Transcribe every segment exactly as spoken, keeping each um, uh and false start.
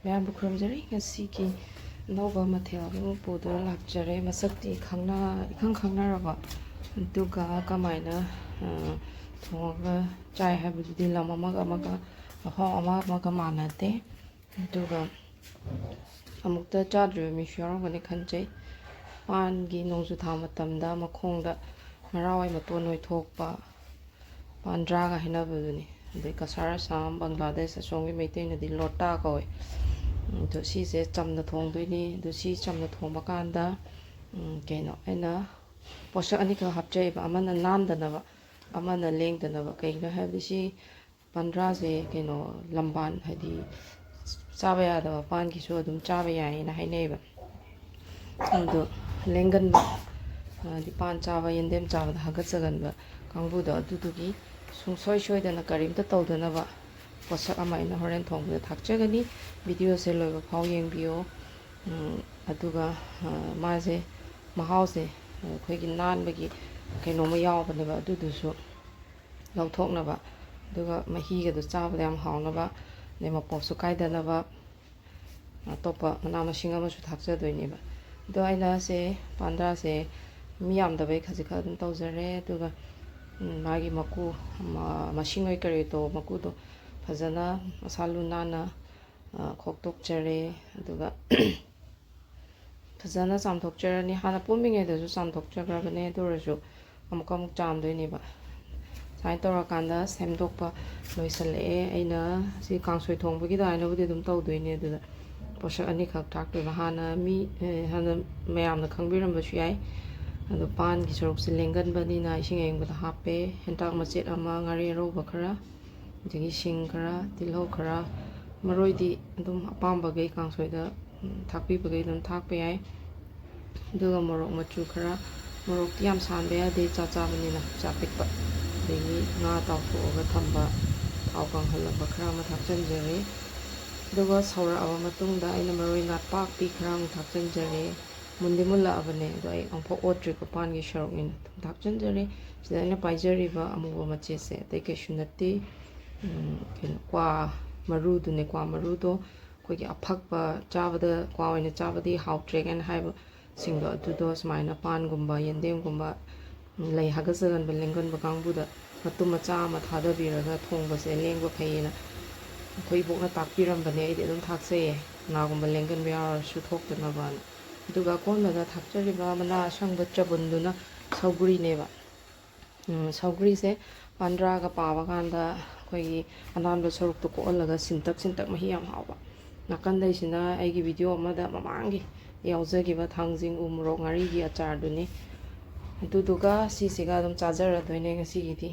ꯃꯌꯥꯝꯕꯨ ꯈꯨꯔꯨꯝꯖꯔꯤ꯫ ꯉꯁꯤꯒꯤ ꯑꯅꯧꯕ ꯃꯊꯦꯜ ꯑꯃ ꯄꯨꯗꯨꯅ ꯂꯥꯛꯆꯔꯦ꯫ ꯃꯁꯛꯇꯤ ꯈꯪꯅ ꯏꯈꯪ ꯈꯪꯅꯔꯕ, ꯑꯗꯨꯒ ꯀꯃꯥꯏꯅ ꯑ, ꯊꯣꯡꯉꯒ ꯆꯥꯏ ꯍꯥꯏꯕꯗꯨꯗꯤ ꯂꯝ ꯑꯃꯒ ꯑꯃꯒ, ꯃꯐꯝ ꯑꯃ ꯑꯃꯒ ꯃꯥꯟꯅꯗꯦ꯫ ꯑꯗꯨꯒ ꯑꯃꯨꯛꯇ ꯆꯥꯗ꯭ꯔꯤꯕ ꯃꯤꯁꯨ ꯌꯥꯎꯔꯝꯒꯅꯤ ꯈꯟꯖꯩ꯫ ꯄꯥꯟꯒꯤ ꯅꯣꯡꯖꯨ ꯊꯥ ꯃꯇꯝꯗ ꯃꯈꯣꯡꯗ ꯃꯔꯥꯋꯥꯏ ꯃꯇꯣꯟ ꯑꯣꯏ ꯊꯣꯛꯄ, ꯄꯥꯟꯗ꯭ꯔꯥꯒ ꯍꯥꯏꯅꯕꯗꯨꯅꯤ꯫ ꯑꯗꯩ ꯀꯁꯥꯔ, ꯑꯁꯥꯝ, ꯕꯪꯒ꯭ꯂꯥꯗꯦꯁ, ꯑꯁꯣꯝꯒꯤ ꯃꯩꯇꯩꯅꯗꯤ ꯂꯣꯇꯥ ꯀꯧꯋꯦ꯫ ꯑꯗꯣ ꯁꯤꯁꯦ ꯆꯝꯅ ꯊꯣꯡꯗꯣꯏꯅꯤ꯫ ꯑꯗꯣ ꯁꯤ ꯆꯝꯅ ꯊꯣꯡꯕ ꯀꯥꯟꯗ, ꯎꯝ, ꯀꯩꯅꯣ, ꯑꯩꯅ ꯄꯣꯠꯁꯛ ꯑꯅꯤꯈꯛ ꯍꯥꯞꯆꯩꯑꯕ, ꯑꯃꯅ ꯅꯥꯟꯗꯅꯕ, ꯑꯃꯅ ꯂꯦꯡꯗꯅꯕ꯫ ꯀꯩꯒꯤꯅꯣ ꯍꯥꯏꯕꯗꯤ ꯁꯤ ꯄꯥꯟꯗ꯭ꯔꯥꯁꯦ, ꯀꯩꯅꯣ, ꯂꯝꯕꯥꯟ, ꯍꯥꯏꯗꯤ ꯆꯥꯕ ꯌꯥꯗꯕ ꯄꯥꯟꯒꯤꯁꯨ ꯑꯗꯨꯝ ꯆꯥꯕ ꯌꯥꯏꯌꯦꯅ ꯍꯥꯏꯅꯩꯌꯦꯕ꯫ ꯑꯗꯣ ꯂꯦꯡꯒꯟꯕ, ꯍꯥꯏꯗꯤ ꯄꯥꯟ ꯆꯥꯕ, ꯌꯦꯟꯗꯦꯝ ꯆꯥꯕꯗ ꯍꯥꯒꯠꯆꯒꯟꯕ ꯀꯥꯡꯕꯨꯗꯣ, ꯑꯗꯨꯗꯨꯒꯤ ꯁꯨꯡꯁꯣꯏ ꯁꯣꯏꯗꯅ ꯀꯔꯤꯝꯇ ꯇꯧꯗꯅꯕ ꯄꯣꯠꯁꯛ ꯑꯃ ꯑꯩꯅ ꯍꯣꯔꯦꯟ ꯊꯣꯡꯕꯗ ꯊꯥꯛꯆꯒꯅꯤ꯫ ꯚꯤꯗꯤꯑꯣꯁꯦ ꯂꯣꯏꯕ ꯐꯥꯎ ꯌꯦꯡꯕꯤꯌꯣ꯫ ꯎꯝ, ꯑꯗꯨꯒ, ꯑ, ꯃꯥꯁꯦ, ꯃꯍꯥꯎꯁꯦ, ꯑꯩꯈꯣꯏꯒꯤ ꯅꯥꯟꯕꯒꯤ ꯀꯩꯅꯣꯝꯃ ꯌꯥꯎꯕꯅꯦꯕ, ꯑꯗꯨꯗꯨꯁꯨ ꯂꯧꯊꯣꯛꯅꯕ, ꯑꯗꯨꯒ ꯃꯍꯤꯒꯗꯣ ꯆꯥꯕꯗ ꯌꯥꯝ ꯍꯥꯎꯅꯕ, ꯑꯗꯩ ꯃꯄꯣꯞꯁꯨ ꯀꯥꯏꯗꯅꯕ ꯑꯇꯣꯞꯄ ꯃꯅꯥ ꯃꯁꯤꯡ ꯑꯃꯁꯨ ꯊꯥꯛꯆꯗꯣꯏꯅꯦꯕ꯫ ꯑꯗꯣ ꯑꯩꯅ ꯁꯦ ꯄꯥꯟꯗ꯭ꯔꯥꯁꯦ ꯃꯤ ꯌꯥꯝꯗꯕꯩ ꯈꯖꯤꯛꯈꯛ ꯑꯗꯨꯝ ꯇꯧꯖꯔꯦ꯫ ꯑꯗꯨꯒ, ꯎꯝ, ꯃꯥꯒꯤ ꯃꯀꯨ, ꯃ-, ꯃꯁꯤꯡ ꯑꯣꯏ ꯀꯔꯤ ꯑꯣꯏ ꯇꯧꯕ ꯃꯀꯨꯗꯣ ꯐꯖꯅ ꯃꯁꯥ ꯂꯨ ꯅꯥꯟꯅ, ꯑ, ꯈꯣꯛꯇꯣꯛꯆꯔꯦ꯫ ꯑꯗꯨꯒ ꯐꯖꯅ ꯆꯥꯝꯊꯣꯛꯆꯔꯅꯤ꯫ ꯍꯥꯟꯅ ꯄꯣꯝꯃꯤꯉꯩꯗꯁꯨ ꯆꯥꯝꯊꯣꯛꯆꯈ꯭ꯔꯕꯅꯦ, ꯑꯗꯨ ꯑꯣꯏꯔꯁꯨ ꯑꯃꯨꯛꯀ ꯑꯃꯨꯛ ꯆꯥꯝꯗꯣꯏꯅꯦꯕ꯫ ꯁꯨꯃꯥꯏꯅ ꯇꯧꯔꯀꯥꯟꯗ ꯁꯦꯝꯗꯣꯛꯄ ꯂꯣꯏꯁꯤꯜꯂꯛꯑꯦ꯫ ꯑꯩꯅ ꯁꯤ ꯀꯥꯡꯁꯣꯏ ꯊꯣꯡꯕꯒꯤ ꯑꯗꯨꯃꯥꯏꯅꯕꯨꯗꯤ ꯑꯗꯨꯝ ꯇꯧꯗꯣꯏꯅꯦ꯫ ꯑꯗꯨꯗ ꯄꯣꯠꯁꯛ ꯑꯅꯤꯈꯛ ꯊꯥꯛꯇꯣꯏꯕ꯫ ꯍꯥꯟꯅ ꯃꯤ, ꯑꯦ, ꯍꯥꯟꯅ ꯃꯌꯥꯝꯅ ꯈꯪꯕꯤꯔꯝꯕꯁꯨ ꯌꯥꯏ꯫ ꯑꯗꯣ ꯄꯥꯟꯒꯤ ꯁꯔꯨꯛꯁꯦ ꯂꯦꯡꯒꯟꯕꯅꯤꯅ ꯏꯁꯤꯡ ꯑꯌꯤꯡꯕꯗ ꯍꯥꯞꯄꯦ꯫ ꯍꯦꯟꯇꯥꯛ ꯃꯆꯦꯠ ꯑꯃ, ꯉꯥꯔꯤ ꯑꯔꯧꯕ ꯈꯔ, ꯑꯗꯒꯤ ꯁꯤꯡ ꯈꯔ, ꯇꯤꯜꯍꯧ ꯈꯔ, ꯃꯔꯣꯏꯗꯤ ꯑꯗꯨꯝ ꯑꯄꯥꯝꯕꯈꯩ ꯀꯥꯡꯁꯣꯏꯗ, ꯎꯝ, ꯊꯥꯛꯄꯤꯕꯈꯩ ꯑꯗꯨꯝ ꯊꯥꯛꯄ ꯌꯥꯏ꯫ ꯑꯗꯨꯒ ꯃꯣꯔꯣꯛ ꯃꯆꯨ ꯈꯔ, ꯃꯣꯔꯣꯛꯇꯤ ꯌꯥꯝ ꯁꯥꯍꯟꯕ ꯌꯥꯗꯦ, ꯆꯥ ꯆꯥꯕꯅꯤꯅ, ꯆꯥ ꯄꯤꯛꯄ꯫ ꯑꯗꯒꯤ ꯉꯥ ꯇꯥꯎꯊꯣꯛꯑꯒ ꯊꯝꯕ, ꯊꯥꯎ ꯀꯪꯍꯜꯂꯕ ꯈꯔ ꯑꯃ ꯊꯥꯛꯆꯤꯟꯖꯔꯦ꯫ ꯑꯗꯨꯒ ꯁꯧꯔꯛꯑꯕ ꯃꯇꯨꯡꯗ ꯑꯩꯅ ꯃꯔꯣꯏ ꯅꯥꯄꯥꯛꯄꯤ ꯈꯔ ꯑꯃꯨꯛ ꯊꯥꯛꯆꯤꯟꯖꯔꯦ꯫ ꯃꯨꯟꯗꯤ ꯃꯨꯜꯂꯛꯑꯕꯅꯦ, ꯑꯗꯣ ꯑꯩ ꯑꯃꯨꯛꯐꯥꯎ ꯑꯣꯠꯇ꯭ꯔꯤꯀꯣ, ꯄꯥꯟꯒꯤ ꯁꯔꯨꯛꯅꯤꯅ꯫ ꯊꯨꯝ ꯊꯥꯛꯆꯤꯟꯖꯔꯦ꯫ ꯁꯤꯗ ꯑꯩꯅ ꯄꯥꯏꯖꯔꯤꯕ ꯑꯃꯨꯕ ꯃꯆꯦꯠꯁꯦ ꯑꯇꯩ ꯀꯩꯁꯨ ꯅꯠꯇꯦ, ꯎꯝ, ꯀꯩꯅꯣ, ꯀ꯭ꯋꯥ ꯃꯔꯨꯗꯨꯅꯦ꯫ ꯀ꯭ꯋꯥ ꯃꯔꯨꯗꯣ ꯑꯩꯈꯣꯏꯒꯤ ꯑꯐꯛꯄ, ꯆꯥꯕꯗ, ꯀ꯭ꯋꯥ ꯑꯣꯏꯅ ꯆꯥꯕꯗꯤ ꯍꯥꯎꯇ꯭ꯔꯦ ꯀꯥꯏꯅ ꯍꯥꯏꯕꯁꯤꯡꯗꯣ, ꯑꯗꯨꯗꯣ ꯁꯨꯃꯥꯏꯅ ꯄꯥꯟꯒꯨꯝꯕ, ꯌꯦꯟꯗꯦꯝꯒꯨꯝꯕ, ꯎꯝ, ꯂꯩ ꯍꯥꯒꯠꯆꯒꯟꯕ ꯂꯦꯡꯒꯟꯕ ꯀꯥꯡꯕꯨꯗ ꯃꯇꯨꯝ ꯃꯆꯥ ꯑꯃ ꯊꯥꯗꯕꯤꯔꯒ ꯊꯣꯡꯕꯁꯦ ꯂꯦꯡꯕ ꯐꯩꯌꯦꯅ ꯑꯩꯈꯣꯏ ꯏꯕꯣꯛꯅ ꯇꯥꯛꯄꯤꯔꯝꯕꯅꯦ꯫ ꯑꯩꯗꯤ ꯑꯗꯨꯝ ꯊꯥꯛꯆꯩꯌꯦ, ꯀꯅꯥꯒꯨꯝꯕ ꯂꯦꯡꯒꯟꯕ ꯌꯥꯎꯔꯁꯨ ꯊꯣꯛꯇꯅꯕꯅ꯫ ꯑꯗꯨꯒ ꯑꯀꯣꯟꯕꯗ ꯊꯥꯛꯆꯔꯤꯕ ꯃꯅꯥ ꯑꯁꯪꯕ ꯆꯕꯨꯟꯗꯨꯅ ꯁꯧꯒ꯭ꯔꯤꯅꯦꯕ꯫ ꯎꯝ, ꯁꯧꯒ꯭ꯔꯤꯁꯦ ꯄꯥꯟꯗ꯭ꯔꯥꯒ ꯄꯥꯕ ꯀꯥꯟꯗ ꯑꯩꯈꯣꯏꯒꯤ ꯑꯅꯥꯟꯕ ꯁꯔꯨꯛꯇꯣ ꯀꯣꯛꯍꯜꯂꯒ ꯁꯤꯟꯇꯛ ꯁꯤꯟꯇꯛ ꯃꯍꯤ ꯌꯥꯝ ꯍꯥꯎꯕ꯫ ꯅꯥꯀꯟꯗꯩꯁꯤꯅ ꯑꯩꯒꯤ ꯚꯤꯗꯤꯑꯣ ꯑꯃꯗ ꯃꯃꯥꯡꯒꯤ ꯌꯥꯎꯖꯈꯤꯕ ꯊꯥꯡꯖꯤꯡ ꯎ ꯃꯣꯔꯣꯛ ꯉꯥꯔꯤꯒꯤ ꯑꯆꯥꯔꯗꯨꯅꯤ꯫ ꯑꯗꯨꯗꯨꯒ ꯁꯤꯁꯤꯒ ꯑꯗꯨꯝ ꯆꯥꯖꯔꯗꯣꯏꯅꯦ ꯉꯁꯤꯒꯤꯗꯤ꯫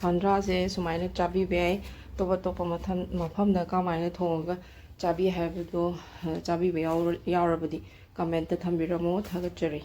ꯄꯥꯟꯗ꯭ꯔꯥꯁꯦ ꯁꯨꯃꯥꯏꯅ ꯆꯥꯕꯤꯕ ꯌꯥꯏ꯫ ꯑꯇꯣꯞ ꯑꯇꯣꯞꯄ ꯃꯐꯝ, ꯃꯐꯝꯗ ꯀꯃꯥꯏꯅ ꯊꯣꯡꯉꯒ ꯆꯥꯕꯤ ꯍꯥꯏꯕꯗꯣ, ꯑ, ꯆꯥꯕꯤꯕ ꯌꯥꯎꯔ-, ꯌꯥꯎꯔꯕꯗꯤ ꯀꯃꯦꯟꯇ ꯊꯝꯕꯤꯔꯝꯃꯣ꯫ ꯊꯥꯒꯠꯆꯔꯤ꯫